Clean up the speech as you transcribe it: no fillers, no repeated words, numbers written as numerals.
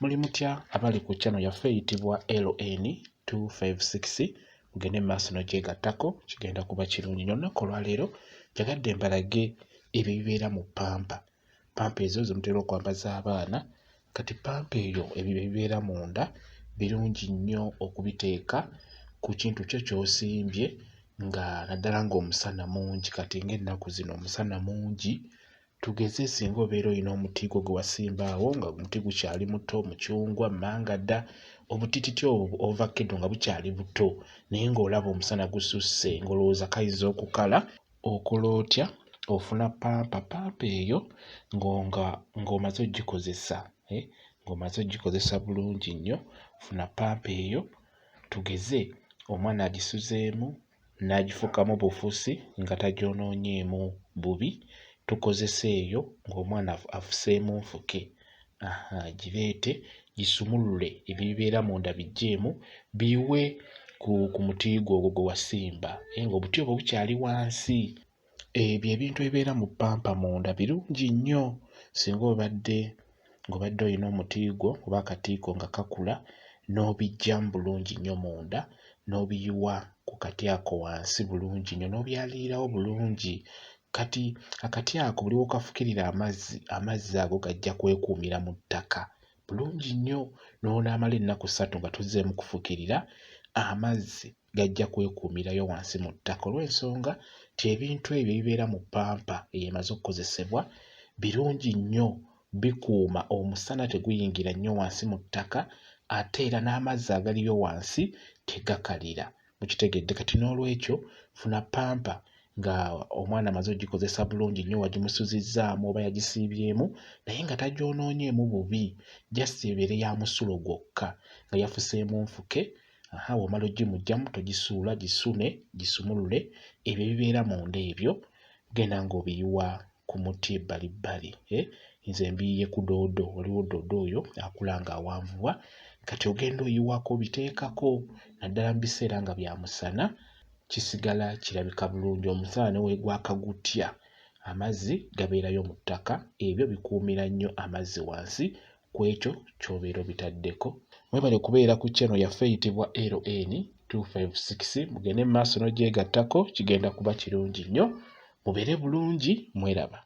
Muli mutya abali ku channel yaffe eyitibwa LN 256? Mugende mu maaso n'ogyegattako, kigenda kuba kirungi nnyo. Olunaku olwaleero njagadde mbalage ebyo ebibeera mu pampa, pampa ezo ze mutera okwambaza abaana. Kati pampa eyo ebyo ebibeera munda birungi nnyo okubiteeka ku kintu kyo ky'osimbye, nga naddala ng'omusana mungi. Kati ng'ennaku zino omusana mungi, tugeze singa obeera olina omuti gwo gwe wasimba awo nga omuti gukyali muto, mucungwa, mangada, obutititi obwo ovakkedo nga bukyali buto, naye ng'olaba omusana gususse, ng'olowooza kayinza okukala, okola otya? Ofuna pampa, pampa eyo ng'onga ng'omaze oggikozesa, ng'omaze oggikozesa bulungi nnyo, funa pampa eyo, tugeze omwana agisuzeemu n'agifukamu bufusi nga tagyonoonyeemu bubi, tukozese eyo ng'omwana afuseemu nfuke, aha, gireete gisumulule ebyo ebibeera munda, biggyeemu biyiwe ku muti gwo ogwo gwe wasimba, ng'obuti obwo bukyali wansi. Ebyo ebintu ebibeera mu ppampa munda birungi nnyo. Singa obadde ng'obadde olina omuti gwo oba akati ko nga kakula, n'obiggyamu bulungi nnyo munda n'obiyiwa ku kati ako wansi bulungi nnyo n'obyalirirawo bulungi. Kati akati ako buli lw'okafukirira amazzi, amazzi ago gajja kwekuumira mu ttaka bulungi nnyo. N'onaamala ennaku 3 nga tozzeemu kufukirira, amazzi gajja kwekuumirayo wansi mu ttaka, olw'ensonga nti ebintu ebyo ebibeera mu ppampa eyo emaze okukozesebwa birungi nnyo, bikuuma omusana teguyingira nnyo wansi mu ttaka, ate era n'amazzi agaliyo wansi tegakalira. Mukitegedde? Kati n'olwekyo funa ppampa nga omwana amaze ogikozesa bulungi nnyo, wagimusuzizzaamu oba yagisiibyemu naye nga tagyonoonyeemu bubi, just ebeere ya musulo gwokka nga yafuseemu nfuke. Aha, bw'omala ogimuggyamu togisuula, gisune, gisumulule ebyo ebibeera munda, ebyo genda ng'obiyiwa ku muti ebbalibbali. Nze mbiyiye ku doodo, waliwo doodo oyo akula ng'awanvuwa, kati ogenda oyiwako obiteekako, naddala mu biseera nga bya musana, kisigala kirabika bulungi. Omusana ne weegwaka gutya, amazzi gabeerayo mu ttaka, ebyo bikuumira nnyo amazzi wansi ku ekyo ky'obeera obitaddeko. Mwebale kubeera ku channel yaffe eyitibwa LN 256. Mugende mu maaso n'ogyegattako, kigenda kuba kirungi nnyo. Mubeere bulungi, mweraba.